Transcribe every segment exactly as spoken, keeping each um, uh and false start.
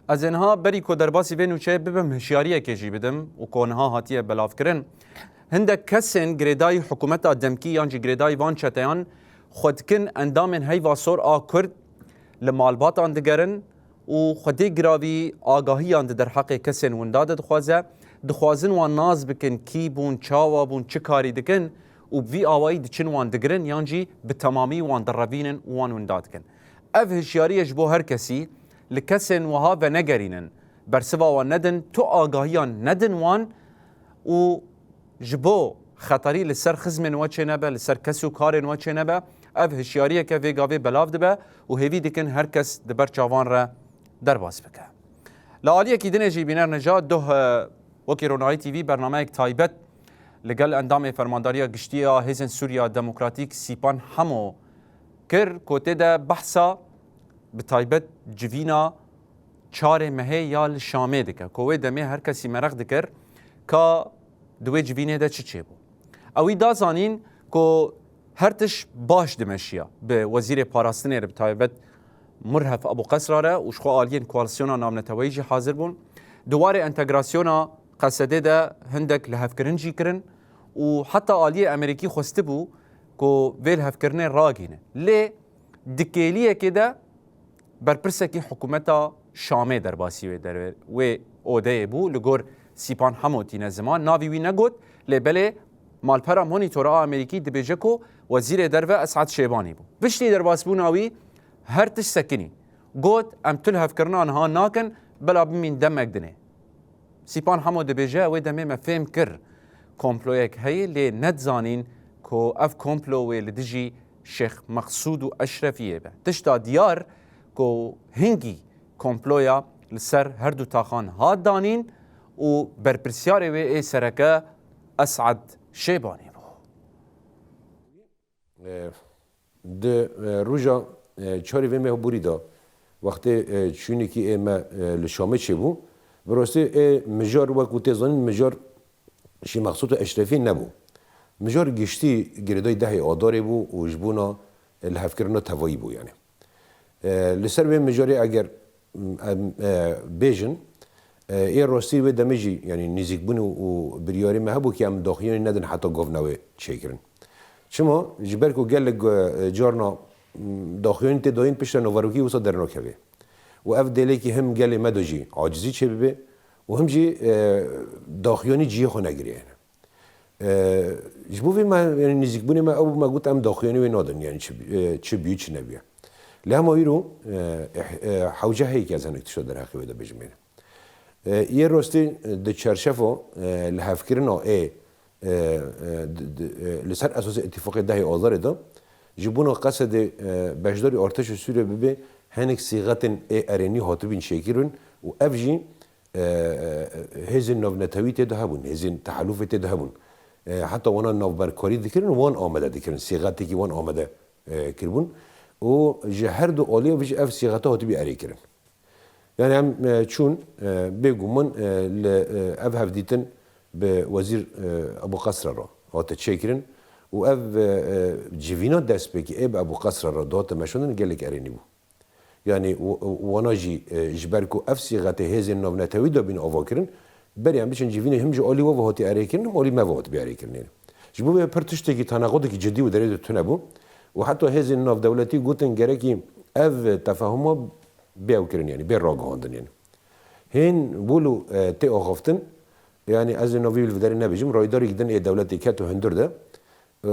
Ez ê niha berî ku derbasî vê nûçeyê bibim, hişyariyekê jî bidim û ku niha hatiye belavkirin. Hindek kesên girêdayî hikûmeta demkî yan jî girêdayî van çeteyan xwe dikin endamên heyva sor a Kurd, li malbatan digerin û xwedê giravî agahiyan di derheqê kesên winda de dixwaze. Dixwazin wan nas bikin, kî bûn, çawa bûn, çi karî dikin û bi vî awayî diçin wan digirin yan jî bi temamî wan direvînin û wan winda dikin. Ev hişyariyê ji bo her kesî, li kesên wiha venegerînin, bersiva wan nedin, tu agahiyan nedin wan û ji bo xeterî li ser xizmên we çênebe, li ser kes û karên we çênebe, ev hişyariyeke vê gavê belav dibe û hêvî dikin her kes di ber çavan re derbas bike. Li aliyekî dinê jî bîner neja doh, e, wekî Ronahî T V bernameyek taybet li gel endamê Fermandariya Giştî ya Hêzên Sûriya Demokratîk Sîpan Hemo kir ku tê de behsa bi taybet civîna çarê mehê ya li Şamê dike, ku wê demê her kesî mereq dikir ka di wê civînê de çi çêbû. Ewî da zanîn ku her tişt baş dimeşiya bi Wezîrê Parastinê re, bi taybet Murhef Ebû Qesra re û ji xwe aliyên koalîsyona navneteweyî jî hazir bûn. Di warê entegrasyona Qesedê de hindek lihevkirin jî kirin û heta aliyê Amerîkî xwestibû ku vê lihevkirinê ragihîne. Lê di kêliyekê de berpirsekî hikûmeta Şamê derbasî wê derve-, wê odeyê bû. Li gor Sîpan Hemo tîne ziman, navî wî negot, lê belê malpera Monitor a Amerîkî dibêje ku Wezîrê Derve Esad Şêbanî bû. Piştî derbasbûna wî her tişt sekinî. Got, em tu lihevkirina niha nakin, bila bimîn demek dinê. Sîpan Hemo dibêje, wê demê me fêm kir komployek heye, lê nedizanîn ku ev komplo wê li dijî Şêx Meqsûd û Eşrefiyê be. Tişta diyar ku hingî komploya li ser her du taxan hat danîn û berpirsyarê wê ê sereke Esad Şêbanî bû. E, di, e, roja, e, çarê vê meh borî de, wextê, e, çûnekî ê me, e, li Şamê çêbû, bi rastî ê mijar, wekû tê zanîn, mijar Şêx Meqsûd û Eşrefî nebû. Mijar giştî girêdayî dehê Adarê bû û ji bona, e, lihevkirina tevayî bû, yanî. E, li ser wê mijarê eger, em, e, bêjin, e, ê rastî wê demê jî, yanî nêzîkbûn û, û biryarê me hebû ku em daxuyanî nedin heta govna wê çêkirin. Çima? Ji ber ku gelek, e, carna, m, daxuyanî tê dayîn piştre naverokî wisa dernakeve. Û ev dêlekî him gelê me de jî acizî çêbibe û him jî, e, daxuyanî cihê xwe negiriye. E, ji bo vê me, yanî nêzîkbûnê me ew bû, me got em daxuyanî wê nadin, yanî çi, e, çi bû, çi nebûye. Lê hema îro, e, eh, e, hewce heye ke ez hinek tişta derheqê wê de bêjim, yanî. E, yê rastî, e, di çerçefa, e, lihevkirina ê, e, e, di, di, e, li ser esasê îtîfaqê dehê Azarê de, ji bona Qesedê, e, beşdarî artêşa Sûriyê bibe, hinek sîxetên ê erênî hatibîn çêkirin û ev jî, e, e, hêzên navnetewî tê de hebûn, hêzên tehelûfê tê de hebûn. E, heta wana navberkarî dikirin, wan amade dikirin, sîxetekî wan amade, e, kiribûn. Û ji her du aliyê jî ev sîxete hatibî erê kirin. Yanî em, e, çûn, e, bêguman, e, li, e, ev hevdîtin bi Wezîr, e, Ebû Qesra re hate çêkirin û ev, e, e, civîna destpêkê ê bi Ebû Qesra re dihate meşandin gelek erênî bû. Yanî w-, wana jî, e, ji ber ku ev sîxetê hêzên navnetewî de bîn avakirin, berê em biçin civînê him ji alî we ve hatî erêkirin, him alî me ve hatibî erêkirin. Ji bo vê pir tiştekî, tenaqutekî cidî û derê de tune bû û heta hêzên navdewletî gotin gerekî ev tefahuma bê ew kirin, yanî bê ragihandin, yanî. Hên bûlo, e, tê axaftin, yanî ez ê navê wî li vê derê nebêjim, raydarekî din ê dewletê ket û hundir de, e,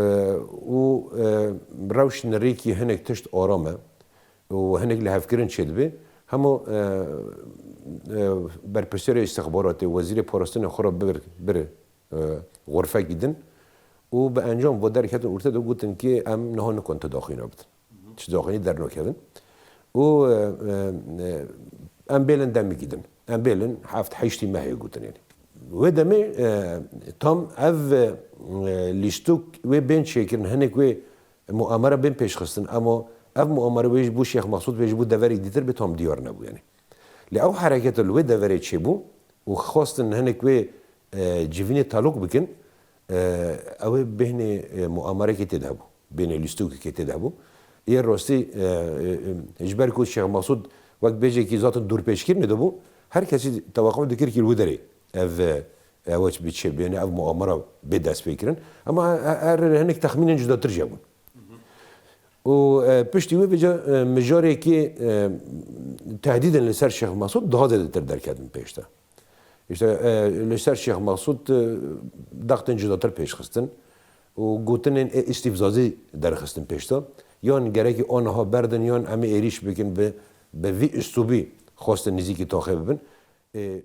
û, e, rewş nirêkî hinek tişt aram e û hinek lihevkirin çêdibe. Hema, e, e, berpirsiyarê îstixbaratê, wezîrê parastinê xwe re bir, bir, e, xurfekî din û bi encam ve derketin orte de gotin ki em niha nikan tu daxuyna bidin. Çi daxuyanî dernakevin. Û, e, e, e, em bêlin demekî din. Em bêlin heft heştî mehê gotin, yanî. Wê demê, e, tam ev, e, lîstok wê bên çêkirin, hinek wê muamere bên pêşxistin. Ema ev muamere wê ji bo Şêx Mexsûd, wê ji bo deverek dîtir bê tam diyar nebû, yanî. Lê ew hereketa li wê deverê çêbû û xwestin hinek wê, e, civînê talok bikin, e, ew ê bêhnê, e, muamerekê tê de hebû. Bêhnê lîstokekê tê de hebû. Yê rastî, e, e, e, ji ber ku Şêx Mesûd wek bêjekî zaten dûrpêçkirinê de bû, her kesî tewequf dikir ki li wî derê ev, ev bi çêbêne, ev muamera bê destpêkirin. Ama her hinek texmînên cudatir jî hebûn. Û, e, piştî wê vêca, e, mijarekî, e, tehdîdên li ser Şêx Mesûd daha zêdetir derketin pêş de. Îşte, e, li ser Şêx Mesûd, e, dextên cudatir pêş xistin û gotinên ê îstîfzazî derxistin pêş de. Yan gerekî aniha berdin, yan em ê êrîş bikin, bi, bi vî uslûbî xwestin nêzîkî taxê bibin. E, e,